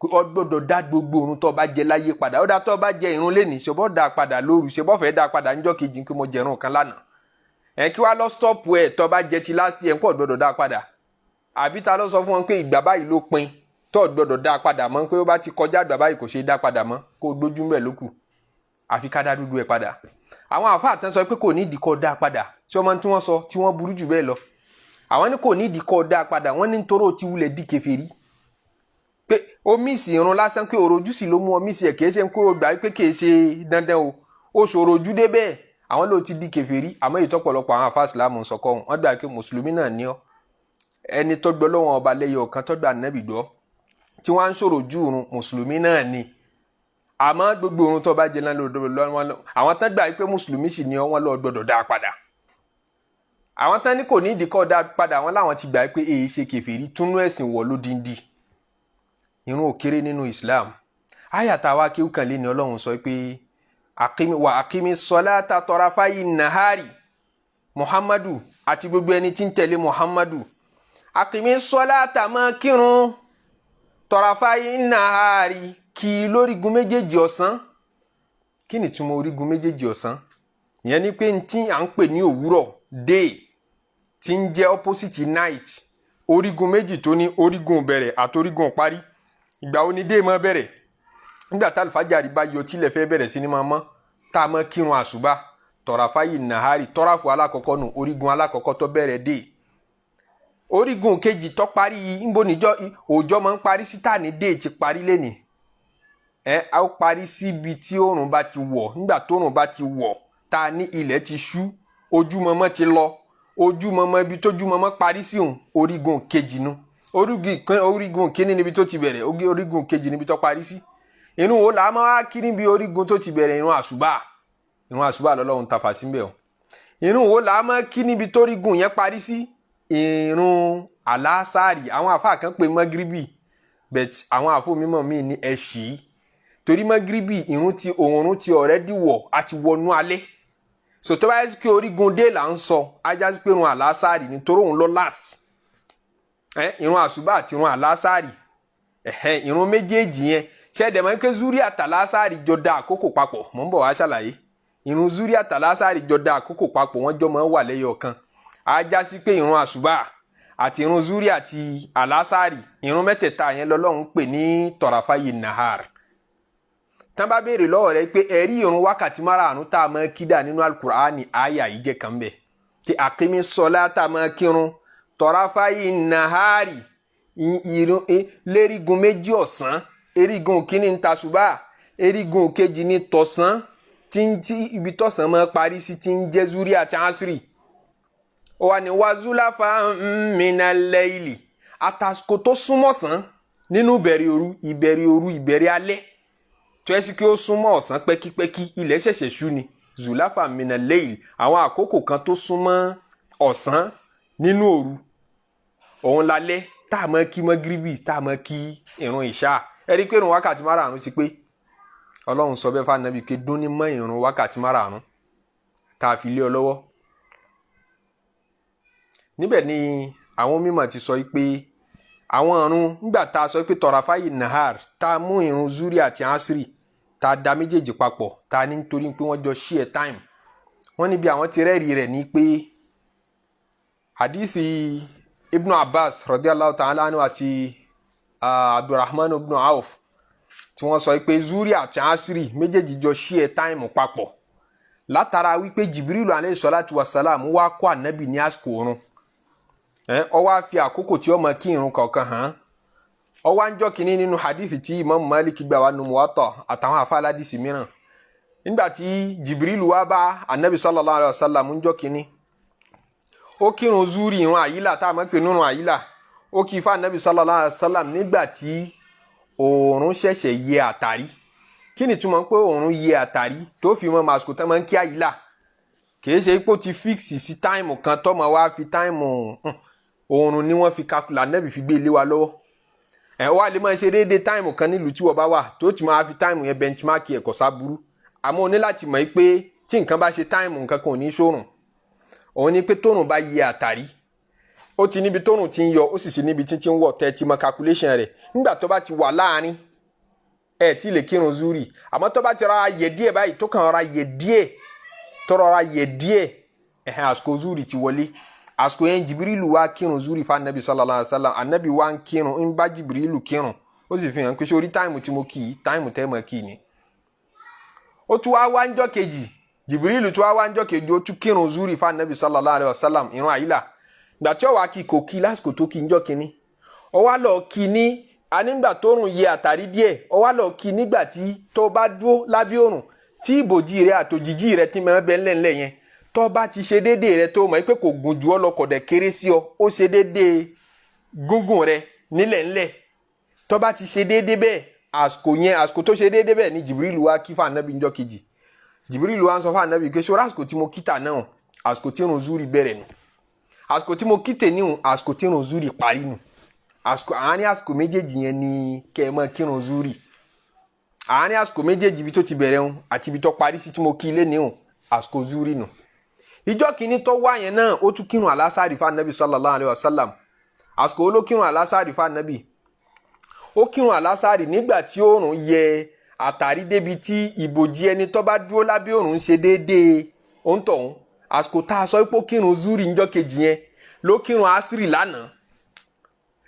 ó gbọ́dọ̀ dá gbogbo orun tó bá jẹ láyé padà. Ó dá tó bá jẹ ìrun lẹ́nìí, ṣe bọ́ dá padà lóru, ṣe bọ́ fẹ́ dá padà níjọ́ kejì pé mo jẹ ìrun kan lánàá. Ẹ kí wàá lọ stop ẹ, tó bá jẹ ti last year, ń pọ̀ gbọ́dọ̀ dá padà? Àbí ta ló sọ fún wọn pé ìgbà báyìí ló pin tó gbọ́dọ̀ dá padà mọ́, pé ó bá ti kọjá ìgbà báyìí, kò ṣeé dá padà mọ́, kó o gbójú mbẹ̀ lókù, àfi ká dá dúdú ẹ padà? Àwọn àfáà tán sọ pé kò ní ìdí kó dá padà, tí wọ́n máa tí wọ́n sọ tí wọ́n burú jù bẹ́ẹ̀ lọ. Àwọn ní kò ní ìdí kó dá padà, wọ́n ní nítorí ó ti wulẹ̀ di kèfèrí, pé ó miss irun lásán, pé òròjú sì ló mú ọ miss ẹ̀, kìí ṣe pé ó gbà pé kìí ṣe dandan o, ó ṣòrojú dé bẹ́ẹ̀, àwọn ló ti di kèfèrí. Àmọ́ èyí tọ́pọ̀lọpọ̀ àwọn àfáà Ìsìlámù sọkọ, wọn gbà pé mùsùlùmí náà ní ọ. Ẹni tó gbọ́ lọ́wọ́ ọba lẹ́yìn ọ̀kan, tó gbà nẹ́bì gbọ́, tí wọ́n á ń sọ̀rọ̀ ojú irun, mùsùlùmí náà ni. Àmọ́ gbogbo irun tó bá jẹ náà lọ́wọ́, àwọn tán gbà pé mùsùlùmí sì ní ọ, wọ́n lọ gbọ́dọ̀ dá padà. Àwọn tán ní kò ní ìdíkọ́ dá padà, wọn láwọn ti gbà pé èyí ṣe kèfèrí, túnú ẹ̀sìn wọ̀ lódindi. Irun ò kéré nínú Islam. Àyàtà wa kí ó kàn lé ní Ọlọ́run sọ pé akimi wa akimi sọláta tọrafayi nahari. Muhammadu àti gbogbo ẹni tí ń tẹ̀lé Muhammadu, akimi sọláta, máa kírun, tọrafayi nahari, kí lórígun méjèèjì ọ̀sán. Kí ni túmọ̀ orígun méjèèjì ọ̀sán? Ìyẹn ni pé ntí à ń pè ní òwúrọ̀, day, tí ń jẹ́ opposite night, orígun méjì tó ní orígun bẹ̀rẹ̀ àti orígun parí. Ìgbà wo ni day máa bẹ̀rẹ̀? Nígbà tá àlùfájàrí bá yọ, tílẹ̀ fẹ́ bẹ̀rẹ̀ sí ni máa mọ́, tá a máa kírun àṣùbà, tọ̀ràfáyì nàhárì, tọ́ráfù alákọ̀ọ́kọ́ nù, orígun alákọ̀ọ́kọ́ tó bẹ̀rẹ̀ day. Orígun kejì tó parí, ńbo níjọ́ òòjọ́ máa ń parí sí tá ní day ti parí lẹ́nìí? Ẹ á parí síbi tí oòrùn bá ti wọ̀. Nígbà tóòrùn bá ti wọ̀, tá a ní ilẹ̀ ti ṣú, ojúmọmọ ti lọ, ojúmọmọ, ibi tójúmọmọ parí sí òun, orígun kejì nu. Orígun kíní níbi tó ti bẹ̀rẹ̀, orígun kejì níbi tó parí sí. Inú wo là á máa kí níbi orígun tó ti bẹ̀rẹ̀? Irun àṣùbà. Irun àṣùbà lọ́lọ́run tafà sí mbẹ̀ o. Irun wo là á máa kí níbi tórígun yẹn parí sí? Irun àlásàrì. Àwọn àfa kan pè mọ́gíríbì, but àwọn àfọ mímọ́ míì ní ẹ̀ṣì, torí mọ́gíríbì, irun ti òòrùn ti already wọ̀, àti wọnú alẹ́. So tó bá yẹ kí orígun dé là ń sọ, ajá sí pé irun àlásàrì ni, torí òun lọ last. Ẹ irun àṣùbà àti irun àlásàrì, ẹ̀hẹ́n, irun méjèèjì yẹn ṣẹ́ẹ̀dẹ̀ mọ́ pé zuri àtàlásàrì jọ da àkókò papọ̀. Mò ń bọ̀ wá ṣàlàyé. Irun zuri àtàlásàrì jọ da àkókò papọ̀, wọ́n jọ mọ́ wà lẹ́yọ̀ kan. Ajá sí pé irun àṣùbà àti irun zuri àti àlásàrì, irun mẹ́tẹ̀ẹ̀ta yẹn lọ́lọ́run pè ní tọ̀ràfáyì nahar. Tán bá béèrè lọ́wọ́ rẹ pé ẹ̀rí irun wákàtí márààrún tá a máa kídà nínú alukur'ani, àyà yìí jẹ́ kan bẹ́ẹ̀ tí akimi sọlá, tá a máa kírun, tọ̀ràfáyì nahari, irun lérigun méjì ọ̀sán. Erigun kínní ń tasùbà, erigun kejì ní tọ̀sán, tí ń tí ibi tọ̀sán máa parí sí, tí ń jẹ́ zuri àti asiri. Ó wà ní wazulafa minal-layli, àtàsìkò tó súnmọ́ sàn nínú ìbẹ̀rẹ̀ òru, ìbẹ̀rẹ̀ òru, ìbẹ̀rẹ̀ alẹ́, tó yẹ sí kí ó súnmọ́ ọ̀sán pẹ́kípẹ́kí, ilẹ̀ ṣẹ̀ṣẹ̀ ṣú ni. Zulafa minal-layli, àwọn àkókò kan tó súnmọ́ ọ̀sán nínú òru, òun lálẹ́, tá a máa kí mọ́gíríbì, tá a máa kí ìrun ìṣá. Ẹ rí i pé ìrun wákàtí márààrún ti pé. Ọlọ́run sọ bẹ́ẹ̀ fún pé dún ní mọ́ ìrun wákàtí márààrún tá a fi lé ọ lọ́wọ́. Níbẹ̀ ni àwọn mímọ̀ ti sọ pé àwọn ìrun, nígbà tá a sọ pé tọ̀ràfáyì nahar, tá a mú ìrun zuri àti asiri, tá a da méjèèjì papọ̀, tá a ní nítorí pé wọ́n jọ share time, wọ́n níbi àwọn ti rẹ́ẹ̀rí rẹ̀ ní pé hadisi Ibnu Abbas radiyallahu ta'ala anhu àti Abdulrahman ibn Auf, tí wọ́n sọ pé zuri àti asiri méjèèjì jọ share time papọ̀, látara wípé Jibrilu alayhi salatu wa salam wá kó ànábì ní àsìkò oorun. Ó wá fi àkókò tí ó máa kí irun kọ̀ọ̀kan hàn. Ó wá ń jọ́ kínní nínú hadith tí Imam Malik gbà wá nu Muwatta àtàwọn afa aládìsí mìíràn. Nígbà tí Jibrilu wá bá anabi sallallahu alayhi wa sallam ń jọ́ kínní, ó kírun zuri, irun àyílà tá a máa ń pè nínú àyílà, ó kí fún anabi sallallahu alayhi wa sallam nígbà tí òòrùn ṣẹ̀ṣẹ̀ yẹ àtàrí. Kí ni túmọ̀ pé òòrùn yẹ àtàrí tó fi mọ́ màsìkò tán máa ń kí àyílà? Kì í ṣe pé ó ti fix sí time kan tọ́mọ wá fi time. Òòrùn ni wọ́n fi calculate, anabi fi gbé ilé wa lọ́wọ́. Ẹ̀ wá lè máa ṣe déédéé time kan nílùú tí wọ́n bá wà, tó ti máa fi time yẹn benchmark. Ẹ̀ kò sábúrú, àmọ́ o ní láti mọ̀ pé tí nǹkan bá ṣe time, nǹkan kan ò ní sórùn. Òun ni pé tóòrùn bá yẹ àtàrí, ó ti níbi tóòrùn ti ń yọ, ó sì sí níbi tí ti ń wọ̀, tẹ́ ti mọ calculation rẹ̀. Nígbà tó bá ti wà láàrin, ẹ tí lè kírun zuri. Àmọ́ tó bá ti rọra yẹ díẹ̀ báyìí, tó kàn rọra yẹ díẹ̀, tó rọra yẹ díẹ̀, ẹ̀hẹ́n, àsìkò zuri ti wọlé. Àsìkò yẹn Jibirilu wá kírun zuri fún anabi sallallahu alayhi wa sallam. Anabi wá ń kírun, ń bá Jibirilu kírun, ó sì fi hàn pé sórí time tí mo kì í, time tẹ́ mọ̀ kì í ni. Ó tún wá wá ń jọ́ kejì, Jibirilu tún wá wá ń jọ́ kejì, ó tún kírun zuri fún anabi sallallahu alayhi wa sallam, ìrun àyílà. Gbà tí ó wá kí, kò kí lásìkò tó kí ń jọ́ kínní. Ó wá lọ kí ní anígbà tóòrùn yẹ àtàrí díẹ̀. Ó wá lọ kí nígbà tí tó bá dúró lábẹ́ òrùn, tí ìbòjì rẹ àtòjìjì rẹ ti máa bẹ ńlẹ̀ńlẹ̀ yẹn, tó bá ti ṣe déédéé rẹ, tó mọ̀ pé kò gùn jù ọ́ lọ, kò dẹ̀ kéré sí ọ, ó ṣe déédéé gúngùn rẹ nílẹ̀ńlẹ̀, tó bá ti ṣe déédéé bẹ́ẹ̀, àsìkò yẹn, àsìkò tó ṣe déédéé bẹ́ẹ̀ ni Jìbìrìlù wá kí fún anabi ńjọ́ kejì. Jìbìrìlù wá ń sọ fún anabi pé ṣọ́ra, àsìkò tí mo kíta náà, àsìkò tí irun zuri bẹ̀rẹ̀ nù. Àsìkò tí mo kí tèmi hùn, àsìkò tí irun zuri parí nù. Àsìkò àárín àsìkò méjèèjì yẹn ni kẹ́ ẹ máa kírun zuri. Àárín àsìkò méjèèjì, ibi tó ti bẹ̀rẹ̀ hùn àti ibi tó parí sí tí mo kí ilé ní hùn, àsìkò zuri nù. Ìjọ kìíní tó wá yẹn náà, ó tún kírun alásàrì fún Anabi sallallahu alayhi wa sallam. Àsìkò wo ló kírun alásàrì fún Anabi? Ó kírun alásàrì nígbà tí oòrùn yẹ àtàrí débi tí ìbòjì ẹni tó bá dúró lábẹ́ oòrùn ń ṣe déédéé òǹtọ̀hún. Àsìkò tá a sọ pé ó kírun zuri níjọ́ kejì yẹn ló kírun asiri lánàá.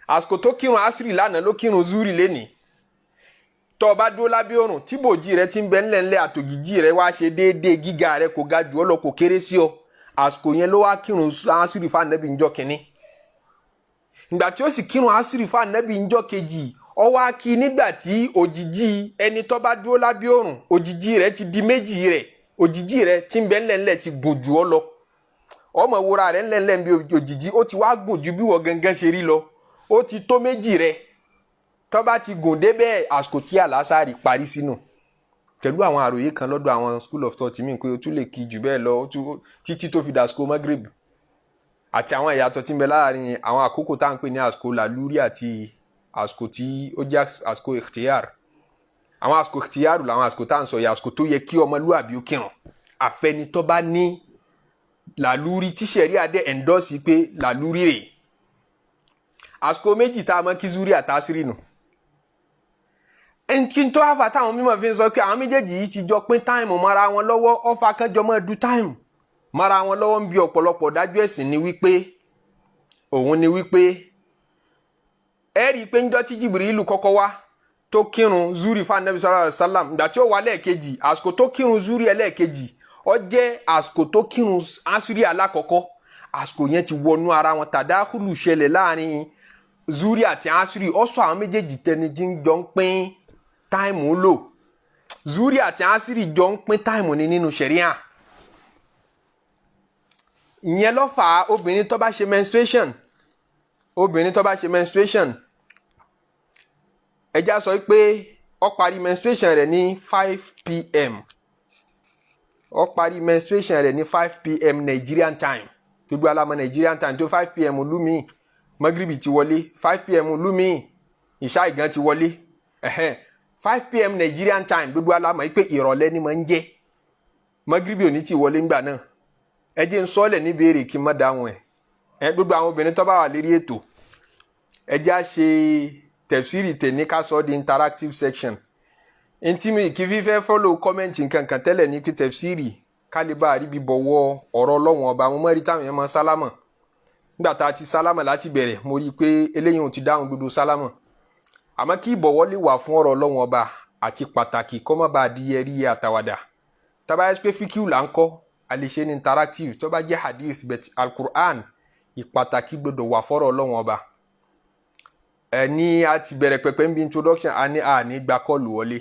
Àsìkò tó kírun asiri lánàá ló kírun zuri lénìí. Tó o bá dúró lábẹ́ òrùn, tí bòjì rẹ ti ń bẹ ńlẹ̀ńlẹ̀, àtògìjì rẹ wá ṣe déédéé gíga rẹ, kò ga jù ọ́ lọ, kò kéré sí ọ, àsìkò yẹn ló wá kírun asiri fún Anabi níjọ́ kínní. Ìgbà tí ó sì kírun asiri fún Anabi níjọ́ kejì, ó wá kí nígbà tí òjìji ẹni tó bá dúró lábẹ́ òrùn, òjìji rẹ ti di méjì rẹ, òjìji rẹ ti ń bẹ ńlẹ̀ńlẹ̀ ti gùn jù ọ́ lọ. Ọmọ ìwúra rẹ ńlẹ̀ńlẹ̀ ń bí òjìji, ó ti wá gùn ju bí wọ́n gangan ṣe rí lọ, ó ti tó méjì rẹ. Tó bá ti gùn débẹ̀, àsìkò tí àlásàrì parí sínú. Pẹ̀lú àwọn àròyé kan lọ́dọ̀ àwọn school of thought mi pé o tún lè kí jù bẹ́ẹ̀ lọ títí tó fi dàsìkò Magrib, àti àwọn ìyàtọ̀ tí ń bẹ láàrin àwọn àkókò tá à ń pè ní àsìkò làlúrí àti àsìkò tí ó jẹ́ àsìkò ikhtiyar. Àwọn àsìkò ikhtiyar làwọn àsìkò tá à ń sọ yìí, àsìkò tó yẹ kí ọmọlúwàbí ó kírun, àfẹni tó bá ní làlúrí tí sẹ̀ríà dẹ̀ endorse pé làlúrí rè. Àsìkò méjì tá a mọ̀ kí zuri àtàsírì nù. Nkí tó àfà táwọn mímọ̀ fi ń sọ pé àwọn méjèèjì yìí ti jọ pín time mọ́ra wọn lọ́wọ́, ọfà kan jọ mọ́ du time mọ́ra wọn lọ́wọ́ ń bí ọ̀pọ̀lọpọ̀ dájú ẹ̀sìn ni wípé òun ni wípé ẹ rí i pé ńjọ́ tí Jìbìrìlù kọ́kọ́ wá tó kírun zuri fún Anabi sallallahu alayhi wa sallam, ìgbà tí ó wá lẹ́ẹ̀kejì, àsìkò tó kírun zuri ẹlẹ́ẹ̀kejì, ó jẹ́ àsìkò tó kírun asiri alákọ̀ọ́kọ́. Àsìkò yẹn ti wọnú ara wọn, tàdáhùlù ṣẹlẹ̀ láàrin zuri àti asiri. Ó sọ àwọn méjèèjì tẹni tí ń jọ ń pín time lò. Zuri àti asiri jọ ń pín time ní nínú ṣẹ̀ríà. Ìyẹn ló fà á. Obìnrin tó bá ṣe menstruation, obìnrin tó bá ṣe menstruation, ẹ já sọ pé ó parí menstruation rẹ̀ ní 5 p.m., ó parí menstruation rẹ̀ ní 5 p.m. Nigerian time. Gbogbo alamọ Nigerian time tó 5 p.m. lumi, magribi ti wọlé. 5 p.m. lumi, ìṣá ìgàn ti wọlé. 5 p.m. Nigerian time, gbogbo alamọ yìí pé ìrọ̀lẹ́ ni máa ń jẹ́, magribi ò ní ti wọlé ńgbà náà. Ẹ jẹ́ ń sọ́ọ̀lẹ̀ ní béèrè kí n má dáhùn ẹ̀. Ẹ gbogbo àwọn obìnrin tó bá wà lérí ètò, ẹ jẹ́ á ṣe tẹ̀fsírì tèní ká sọ di interactive section. Ntí mi kì í fífẹ́ follow comment nkankan tẹ́lẹ̀ ní pé tẹ̀fsírì kálíbà àríbi bọ̀wọ̀ ọ̀rọ̀ Ọlọ́wọ̀n Ọba. Mo mọ̀ rí táwọn yẹn máa sálámà. Nígbà tá a ti sálámà láti bẹ̀rẹ̀, mo rí i pé eléyìí ò ti dáhùn gbogbo sálámà, àmọ́ kí ìbọ̀wọ̀ lè wà fún ọ̀rọ̀ Ọlọ́wọ̀n Ọba àti pàtàkì kó má bàa di ẹrí àtàwàdà. Tábà yẹ pé fíkìú là ń kọ́, a lè ṣe ní interactive. Tó bá jẹ́ hadith, but Alukur'an, ìpàtàkì gbọdọ̀ wà fọ́rọ̀ Ọlọ́wọ̀n Ọba. Ẹ ní a ti bẹ̀rẹ̀ pẹ̀pẹ̀ ń bí introduction, a ní a ní gba call wọlé,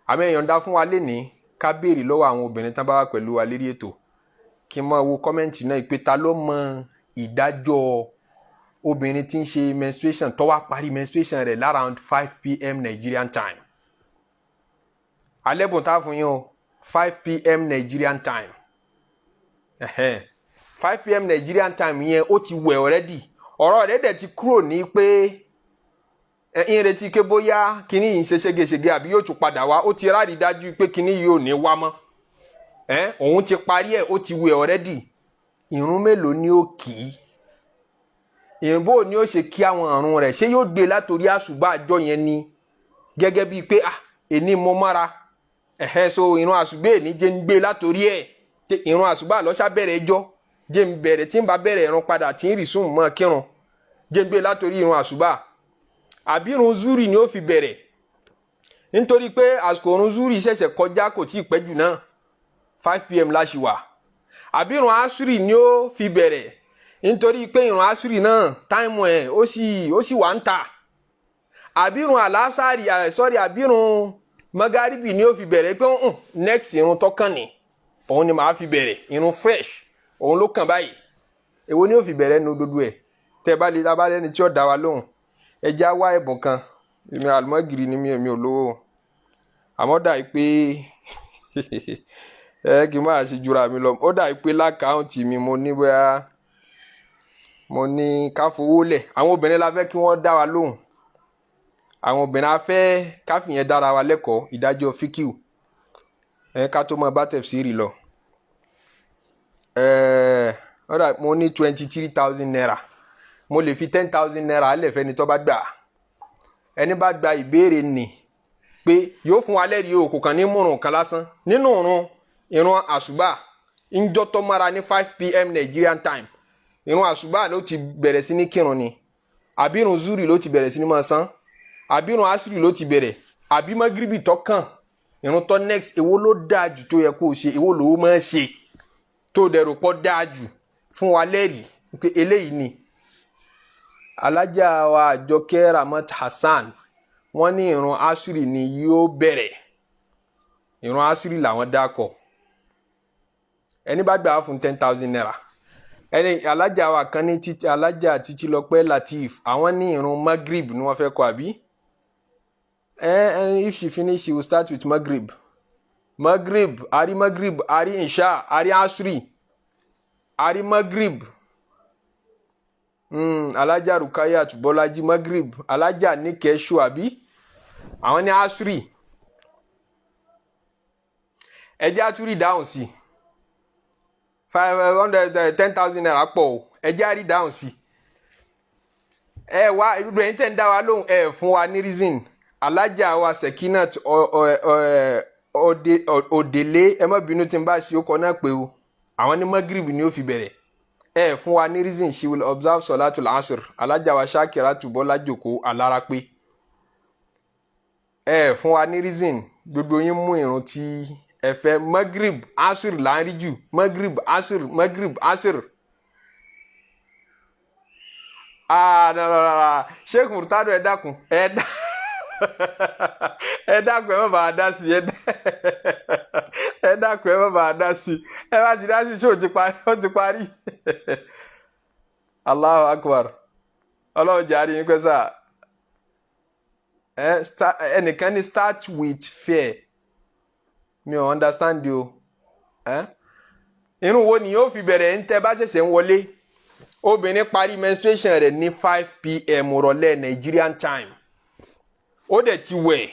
àmọ́ èèyàn dá fún wa lénìí ká béèrè lọ́wọ́ àwọn obìnrin tán bá wà pẹ̀lú wa lérí ètò. Kí n máa wo comment náà pé ta ló mọ ìdájọ́ obìnrin tí ń ṣe menstruation tó wá parí menstruation rẹ̀ l'around 5 p.m. Nigerian time? Alẹ́bùn tá a fún yín o, 5 p.m. Nigerian time. 5 p.m. Nigerian time yẹn, ó ti wẹ̀ already, ọ̀rọ̀ rẹ̀ dẹ̀ ti kúrò ní pé ẹ ń retí pé bóyá kinní yìí ń ṣe ségesège àbí yóò tún padà wá. Ó ti rárí dájú pé kinní yìí ò ní wá mọ́ ẹ, òun ti parí ẹ̀, ó ti wẹ̀ already. Ìrun mélòó ni ó kì í? Ìrìnbó ni ó ṣe kí àwọn àrùn rẹ̀? Ṣé yóò gbé látòrí àṣùbà àjọ yẹn ni, gẹ́gẹ́ bíi pé ah, èní mo mára ẹ̀hẹ́, so ìrun àṣùbà èní jẹ́ ń gbé látòrí ẹ̀, ìrun àṣùbà lọ́sà bẹ̀rẹ̀ ẹjọ́, jẹ́ ń bẹ̀rẹ̀ tí ń bá bẹ̀rẹ̀ ìrun padà tí ń rì sùn mọ́ kírun, jẹ́ ń gbé látòrí ìrun àṣùbà, àbí ìrun zuri ni ó fi bẹ̀rẹ̀? Nítorí pé àsìkò ìrun zuri ṣẹ̀ṣẹ̀ kọjá, kò tí ì pẹ́ jù náà, 5 p.m. la ṣì wà. Àbí ìrun asuri ni ó fi bẹ̀rẹ̀, nítorí pé ìrun asuri náà, time ẹ̀ ó sì wà ń tà? Àbí ìrun àlásàrì, sọ́rí, àbí ìrun magaribi ni ó fi bẹ̀rẹ̀, pé next ìrun tó kàn ní òun ni màá fi bẹ̀rẹ̀, ìrun fresh òun ló kàn báyìí? Èwo ni ó fi bẹ̀rẹ̀ nu gbogbo ẹ̀? Tẹ́ bá lè abá lẹ́ni tí ó dá wa lóhùn, ẹ já wá ẹ̀bùn kan. Èmi àlùmọ́gìrì ni mi, èmi ò lówó, àmọ́ dà í pé ẹ kì í máa ṣe jura mi lọ. Ó dà í pé l'account mi, mo ní bóyá Mo ní ká fowó lẹ̀. Àwọn obìnrin la fẹ́ kí wọ́n dá wa lóhùn. Àwọn obìnrin a fẹ́ ká fìyẹn dára wa lẹ́kọ̀ọ́ ìdájọ́ fíkìú ẹ, ká tó máa bá tafsiri lọ. Ọ̀rọ̀ mo ní ₦23,000. Mo lè fi ₦10,000 alẹ́ fẹ́ni tó bá gbà. Ẹni bá gba ìbéèrè nì pé yóò fún wa lẹ́rìí o, kò kàn ní múrùn kan lásán nínú ìrun àṣùbà ńjọ́ tó mara ní 5 p.m. Nigerian time. Ìrun àṣùbà ló ti bẹ̀rẹ̀ sí ní kírun ni, àbí ìrun zuri ló ti bẹ̀rẹ̀ sí ní máa san, àbí ìrun asiri ló ti bẹ̀rẹ̀, àbí magribi tó kàn, ìrun tó next, èwo ló dáa jù tó yẹ kó o ṣe? Èwo ló máa ṣe tó dẹrù pọ̀ dáa jù? Fún wa lẹ́rìí pé eléyìí ni. Alájà wa Àjọkẹ́ Ramat Hassan, wọ́n ní ìrun asiri ni yóò bẹ̀rẹ̀. Ìrun asiri làwọn dákọ̀. Ẹni bá gbà á fún ₦10,000. Ẹni alájà wa kan ní títí, alájà Títí Lọpẹ́ Latif, àwọn ní ìrun magrib ni wọ́n fẹ́ kọ́, àbí ẹ ẹ if she finish, she will start with magrib. Magrib, ari magrib, ari insha, ari asiri, ari magrib. Alájà Rukayat Bọ́lájí, magrib. Alájà Níkẹ́ Ṣùàbí, àwọn ní asiri. Ẹ jẹ́ àtúrí dáhùn sí ₦510,000 pọ̀ o. Ẹ jẹ́ àrí dáhùn sí. Ẹ wá ibùdó ẹ̀yin tẹ̀ ń dá wa lóhùn, ẹ fún wa ní reason. Alájà wa Sekinat Òdèlé, ẹ má bínú tí n bá ṣe ó kọ náà pé o, àwọn ní magrib ni ó fi bẹ̀rẹ̀. Ẹ fún wa ní reason. She will observe solatul asr. Alájà wa Shakiratu Bọ́lá Jòkó Alárápé, ẹ fún wa ní reason. Gbogbo yín mú irun tí ẹ fẹ́. Magrib, asr là ń rí jù. Magrib, asr, magrib, asr. Ah, no, no, no, no. Sheikh Murtado, ẹ dákun, ẹ dákun, ẹ má bàa dá sí. Ẹ dákun, ẹ má bàa dá sí. Ẹ bá ti dá sí, ṣé o ti parí? Ó ti parí. Allahu Akbar. Ọlọ́run jàre yín pẹ́ sá. Ẹnìkan ní start with fear. Mi ò understand you. Ẹ irun wo ni yóò fi bẹ̀rẹ̀ ń tẹ́ bá ṣẹ̀ṣẹ̀ ń wọlé? Obìnrin parí menstruation rẹ̀ ní 5 p.m. rọ̀lẹ́ Nigerian time. Ó dẹ̀ ti wẹ̀,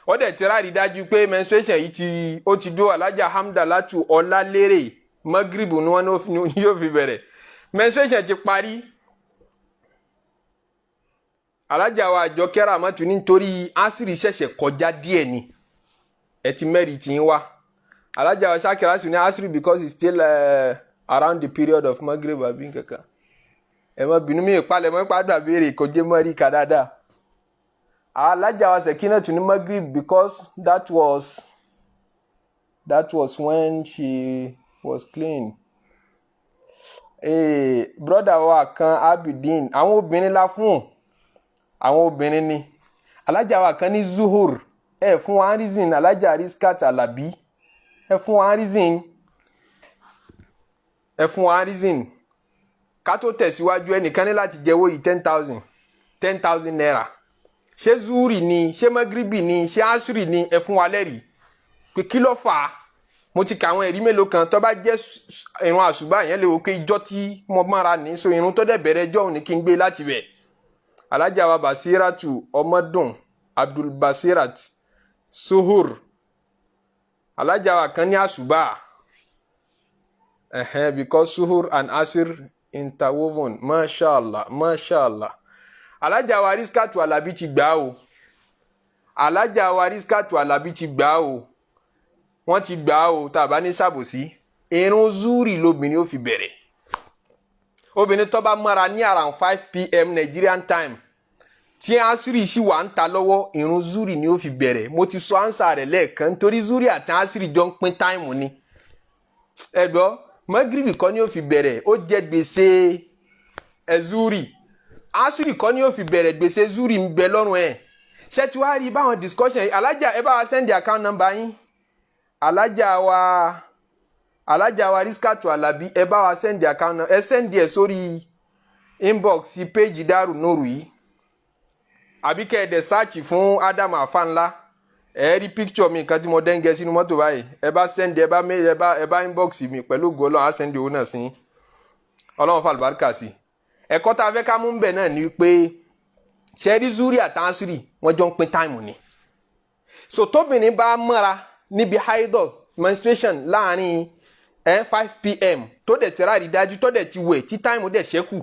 ó dẹ̀ ti rárí dájú pé menstruation yìí ti ó ti dó. Alájà Hamdalatu Ọlálérè, magrib ni wọ́n ní yóò fi bẹ̀rẹ̀, menstruation ti parí. Alájà wa Àjọkẹ́ Ramatu, nítorí asiri ṣẹ̀ṣẹ̀ kọjá díẹ̀ ni. Ẹ ti mẹ́rin tí ń wá. Alájà wa Shakira sì ní asiri because it's still around the period of magrib, àbí nkankan. Ẹ má bínú, mi ìpalẹ̀ mọ́ ìpàdé àbẹ̀rẹ̀ kò jẹ́ mọ́rí ká dáadáa. Alájà wa Sekinatu ní magrib because that was when she was clean. Brother wa kan Abidin, àwọn obìnrin la fún, àwọn obìnrin ni. Alájà wa kan ní zuhur. Ẹ fún wa reason. Alájà Riskat Alabi, ẹ fún wa reason, ẹ fún wa reason. Ká tó tẹ̀síwájú, ẹnìkan ní láti jẹ́wọ́ yìí, ₦10,000, ₦10,000. Ṣé zuri ni, ṣé magribi ni, ṣé asuri ni? Ẹ fún wa lẹ́rìí pé kí ló fà á. Mo ti kà àwọn ẹ̀rí mélòó kan. Tó bá jẹ́ ìrun àṣùbà yẹn lè wò pé ijọ́ tí mo mára ní so ìrun tó dẹ̀ bẹ̀rẹ̀ ẹjọ́ òní kí n gbé láti bẹ̀. Alájà wa Basiratu Ọmọdún Abdulbasirat, suhur. Alájà wa kan ní àṣùbà ẹ̀hẹ́n, because suhur and asir interwoven. Mashallah, mashallah. Alájà wa Riskatu Alabi ti gbà o. Alájà wa Riskatu Alabi ti gbà o. Wọ́n ti gbà o. Tá a bá ní ṣàbòsí, irun zuri lobìnrin ó fi bẹ̀rẹ̀. Obìnrin tó bá mọ́ra ní around 5 p.m. Nigerian time, tí asiri sì wà ń ta lọ́wọ́, irun zuri ni ó fi bẹ̀rẹ̀. Mo ti sọ answer rẹ̀ lẹ́ẹ̀kan, nítorí zuri àti asiri jọ ń pín time ni. Ẹ gbọ́, magribi kọ́ ni ó fi bẹ̀rẹ̀, ó jẹ gbèsè ẹ̀ zuri. Asiri kọ́ ni ó fi bẹ̀rẹ̀, gbèsè zuri ń bẹ lọ́rùn ẹ̀. Ṣé tí wàá rí báwọn discussion yìí? Alájà, ẹ bá wa send account number yín. Alájà wa Riskatu Alabi, ẹ bá wa send account number. Ẹ send ẹ sórí inbox page Daaru Nuru yìí, àbí kẹ́ ẹ dẹ̀ search fún Adam Afanla, ẹ rí picture mi kan tí mo dẹ́ngẹ́ sínú mọ́tò báyìí. Ẹ bá send, ẹ bá inbox mi, pẹ̀lú ògo Ọlọ́run, á send owó náà sí. Ọlọ́run fà àlùbáríkà sí. Ẹ̀kọ́ tá a fẹ́ ká mú bẹ̀ náà ni pé ṣẹ́rí zuri àti asiri, wọ́n jọ ń pín time ni. So tóbìnrin bá mọ́ra níbi haidọ̀, menstruation, láàrin 5 p.m., tó dẹ̀ ti ráàrí dájú, tó dẹ̀ ti wẹ̀, tí time dẹ̀ ṣẹ́kù,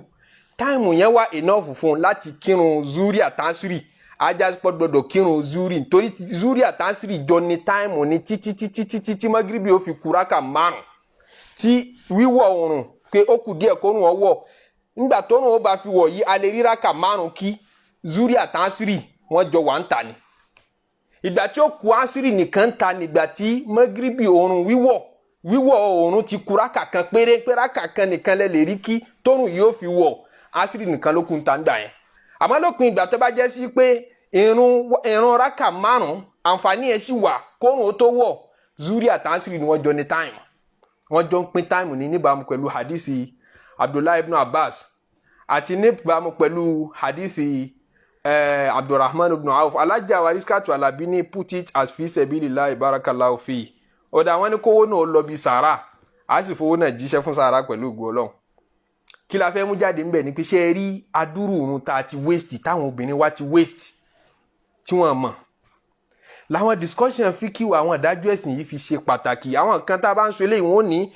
time yẹn wá enough fún un láti kírun zuri àti asiri. Ajá pọ̀ gbọdọ̀ kírun zuri, nítorí zuri àti asiri jọ ní time ní títí títí títí tí magribi ó fi ku rákà 5, tí wíwọ̀ oòrùn pé ó kù díẹ̀ kórùn ọwọ́. Nígbà tóòrùn ó bá fi wọ̀ yìí, a lè rí rákà 5 kí. Zuri àti asiri, wọ́n jọ wà ń ta ni. Ìgbà tí ó ku asiri nìkan ń ta nígbà tí magribi, oòrùn wíwọ̀ oòrùn ti ku rákà kan péré, pé rákà kan nìkan lẹ lè rí kí tóòrùn yóò fi wọ̀. Asiri nìkan ló kù ń ta ń gbà yẹn. Àmọ́ lópin ìgbà tó bá jẹ́ sí pé irun rákà 5, àǹfààní ẹ̀ sì wà kóòrùn ó tó wọ̀, zuri àti asiri ni wọ́n jọ ní time, wọ́n jọ ń pín time ní, níbàámu pẹ̀lú hadisi Abdullahi ibn Abbas àti níbàámu pẹ̀lú hadisi Abdulrahman ibn Auf. Alájà wa Riskatu Alabi ní put it as fi sabilillahi, barakallahu fi. Ọ̀dà àwọn ní kówó náà lọ bí sàrà, á sì fowó náà jíṣẹ́ fún sàrà pẹ̀lú ògo Ọlọ́run. Kí la fẹ́ mú jáde ńbẹ̀ ni pé, ṣé ẹ rí adúrú òrun tá a ti waste, táwọn obìnrin wa ti waste, tí wọ́n mọ̀ làwọn discussion fíkìw, àwọn ìdájọ́ ẹ̀sìn yìí fi ṣe pàtàkì. Àwọn kan tá a bá ń sọ eléyìí, wọ́n ní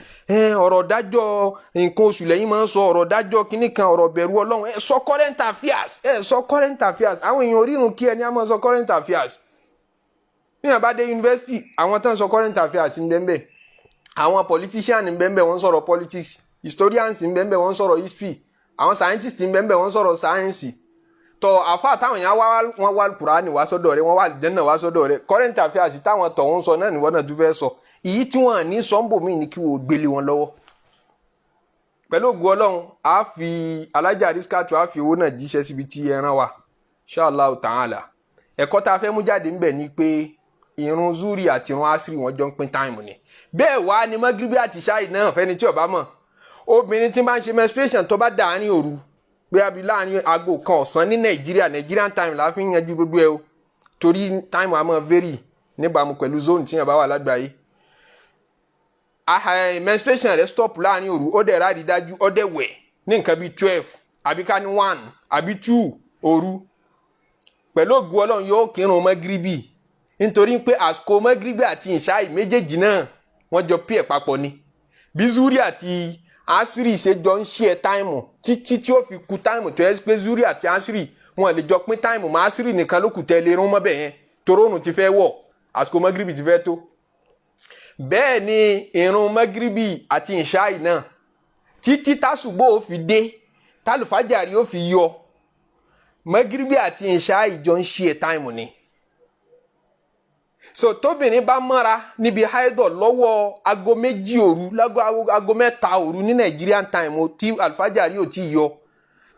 ọ̀rọ̀ dájọ́ nǹkan oṣù lẹ́yìn máa ń sọ, ọ̀rọ̀ dájọ́ kínní kan, ọ̀rọ̀ bẹ̀rù Ọlọ́run. Ẹ sọ current affairs, ẹ sọ current affairs. Àwọn èèyàn orírun kí ẹni á máa sọ current affairs. Níyàn bá dé yunifásitì, àwọn tó ń sọ current affairs ń bẹ́ẹ̀ bẹ́ẹ̀, àwọn politician ń bẹ́ẹ̀ bẹ́ẹ̀, wọ́n ń sọ̀rọ̀ politics, historians ń bẹ́ẹ̀ bẹ́ẹ̀, wọ́n ń sọ̀rọ̀ history, àwọn scientists ń bẹ́ẹ̀ bẹ́ẹ̀, wọ́n ń sọ̀rọ̀ science. Tọ àfa táwọn èèyàn wá, wọn wá Kùránì wá sọ́dọ̀ rẹ̀, wọ́n wá àlùjánnà wá sọ́dọ̀ rẹ̀. Current affairs táwọn tọ̀hún sọ náà níwọ́n náà tún fẹ́ sọ. Èyí tí wọ́n ní sọ́ńbò míì ní kí wọ́n gbélé wọn lọ́wọ́. Pẹ̀lú ògùn Ọlọ́run, a fi alájà Rísíkàtù, a fi owó náà jíṣẹ́ síbi tí ẹran wà, inshallah ta'ala. Ẹ̀kọ́ tá a fẹ́ mú jáde ńbẹ̀ ni pé irun zuri àti irun asiri, wọ́n jọ ń pín time ni. Bẹ́ẹ̀ wá ni magribi àti ṣáì náà. Fẹ́ni tí ó bá mọ̀, obìnrin tí bá ń ṣe menstruation, tó bá dàárín òru, pé àbí láàrin aago 1 ọ̀sán ní Nàìjíríà, Nigerian time la fi ń yanjú gbogbo ẹ o, torí time a máa vary níbàámu pẹ̀lú zone tí yẹn bá wà lágbàáyé. Menstruation rẹ̀ stop láàrin òru, ó dẹ̀ ráàdì dájú, ó dẹ̀ wẹ̀ ní nǹkan bíi 12, àbí ká ní 1 àbí 2 òru, pẹ̀lú ògùn Ọlọ́run yóò kírun mọ́gíríbì, nítorí pé àsìkò mọ́gíríbì àti ìṣáì méjèèjì náà, wọ́n jọ pí ẹ̀ papọ̀ ni. Bí zuri àti asiri ṣe jọ ń ṣe ẹ time títí tí ó fi ku time tó yẹ pé zuri àti asiri wọn lè jọ pín time mọ́, asiri nìkan ló kù tẹ́ lé irun mọ́bẹ̀ yẹn, toróòrùn ti fẹ́ wọ̀, àsìkò mọ́gíríbì ti fẹ́ tó. Bẹ́ẹ̀ ni irun mọ́gíríbì àti ìṣáì náà, títí tásùgbò ó fi dé, tálùfájàrí ó fi yọ, mọ́gíríbì àti ìṣáì jọ ń ṣe ẹ time ni. So tóbìnrin bá mọ́ra níbi haidọ̀ lọ́wọ́ aago 2 òru, lágo aago 3 òru ní Nigerian time o, tí alifájàrí ò tí yọ,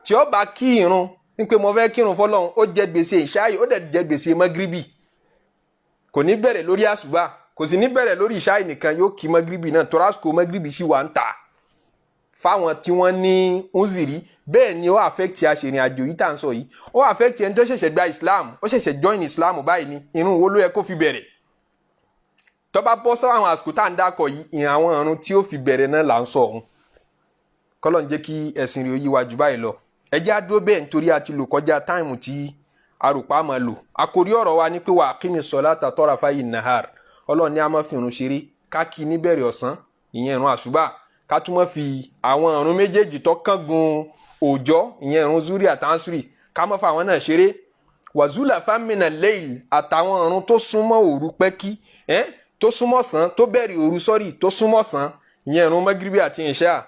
tí ó bá kí irun ní pé mo fẹ́ kírun fọlọ́run, ó jẹ gbèsè ìṣáì, ó dẹ̀ jẹ gbèsè mọ́gíríbì. Kò ní bẹ̀rẹ̀ lórí àṣùbà, kò sì ní bẹ̀rẹ̀ lórí ìṣáì nìkan, yóò kí mọ́gíríbì náà, tó rásìkò mọ́gíríbì sì wà ń tà fáwọn tí wọ́n ní uziri. Bẹ́ẹ̀ ni ó affect aṣèrìn àjò yìí tá à ń sọ yìí, ó affect ẹni tó ṣẹ̀ṣẹ̀ gba Islam, ó ṣẹ̀ṣẹ̀ join Islam báyìí ni. Irun wo ló yẹ kó fi bẹ̀rẹ̀? Tó bá bọ́ sọ àwọn àsìkò tá à ń dákọ̀ yìí, ìhàn àwọn ìrun tí ó fi bẹ̀rẹ̀ náà là ń sọ ọ̀hún. Kọ́lọ̀ ń jẹ́ kí ẹ̀sìn rẹ̀ ó yí wa jù báyìí lọ. Ẹ jẹ́ á dúró bẹ́ẹ̀, nítorí a ti lò kọjá time tí arùpá máa lò. Àkórí ọ̀rọ̀ wa ni pé wa aqimi salata tarafayi nahar. Ọlọ́run ní a máa fi irun ṣeré, ká kí níbẹ̀rẹ̀ ọ̀sán, ìyẹn ìrun àṣùbà, ká tún máa fi àwọn ìrun méjèèjì tó kángun òòjọ́, ìyẹn ìrun zuri àti asuri, ká má fa àwọn náà ṣeré. Wa zulafan mina layl, àtàwọn ìrun tó súnmọ́ òru pẹ́kí, tó súnmọ́ sàn, tó bẹ̀rẹ̀ òru, sọ́rí, tó súnmọ́ sàn, ìyẹn ìrun magribi àti ìṣá.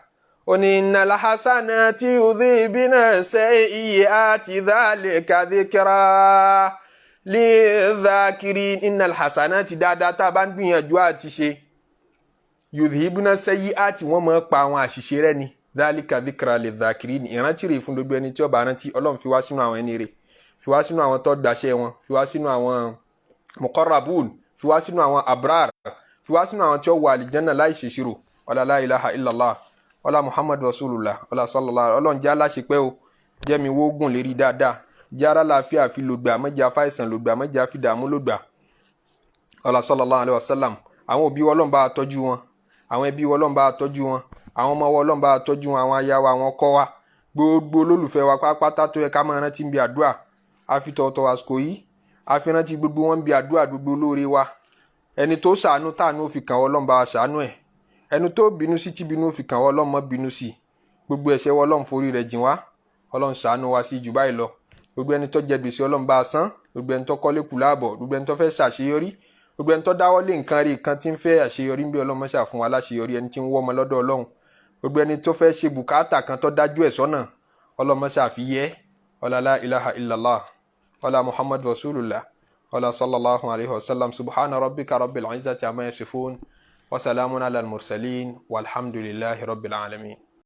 Ó ní innal hasanati yudhibna sayyiati dhalika dhikra lidhakirin. Innal hasanati, dáadáa tá a bá ń gbìyànjú àti ṣe, yudhibna sayyiati, wọ́n máa pa àwọn àṣìṣe rẹ̀ ni. Dhalika dhikra lidhakirin, ìrántí rẹ̀ fún gbogbo ẹni tí ó bá rántí. Ọlọ́run, fi wá sínú àwọn ẹni rẹ̀, fi wá sínú àwọn tó gbàṣẹ wọn, fi wá sínú àwọn muqarrabun, fi wá sínú àwọn abrar, fi wá sínú àwọn tí ó wọ àlìjánná láì ṣèṣirò. Wala la ilaha illallah, wala Muhammad rasulullah, wala sallallahu. Ọlọ́run, jẹ́ aláṣepẹ́ o, jẹ́ mi wógùn lérí dáadáa, jẹ́ ara láàfíà fi lògbà, mẹ́jẹ afáìsàn lògbà, mẹ́jẹ àfidààmú lògbà. Wala sallallahu alayhi wa sallam. Àwọn òbí wa, Ọlọ́run, bá a tọ́jú wọn. Àwọn ẹbí wa, Ọlọ́run, bá a tọ́jú wọn. Àwọn ọmọ wa, Ọlọ́run, bá a tọ́jú wọn. Àwọn aya wa, àwọn ọkọ wa, Gbogbo olólùfẹ́ wa pátápátá tó yẹ ká máa rántí ń bi àdúrà, a fi tọ̀wọ̀tọ̀wọ̀ àsìkò yìí, a fi rántí gbogbo wọn ń bi àdúrà, gbogbo olóore wa. Ẹni tó ṣàánú táànú ó fi kàn wọ́n, Ọlọ́run bá wa ṣàánú ẹ̀. Ẹni tó bínú sí tí bínú ó fi kàn wọ́n, Ọlọ́run má bínú sí. Gbogbo ẹ̀ṣẹ̀ wa, Ọlọ́run forí rẹ̀ jìn wá. Ọlọ́run ṣàánú wa sí jù báyìí lọ. Gbogbo ẹni tó jẹ gbèsè, Ọlọ́run bá a san. Gbogbo ẹni tó kọ́lé kù láàbọ̀, gbogbo ẹni tó fẹ́ ṣàṣeyọrí, gbogbo ẹni tó dáwọ́lé nǹkan rí kan tí ń fẹ́ àṣeyọrí ń bí, Ọlọ́run mọ́ṣà fún wa láṣeyọrí. Ẹni tí ń wọ́ ọmọ lọ́dọ̀ Ọlọ́run, gbogbo ẹni tó fẹ́ ṣe bùkátà kan tó dájú ẹ̀ sọ́nà, Ọlọ́run mọ́ṣà fi yẹ ọlá. La ilaha illallah, ọlá Muhammad rasulullah, ọlá sallallahu alayhi wa sallam. Subhana rabbika rabbil izzati amma yasifun wa salamun ala al-mursalin, walhamdulillahi rabbil alamin.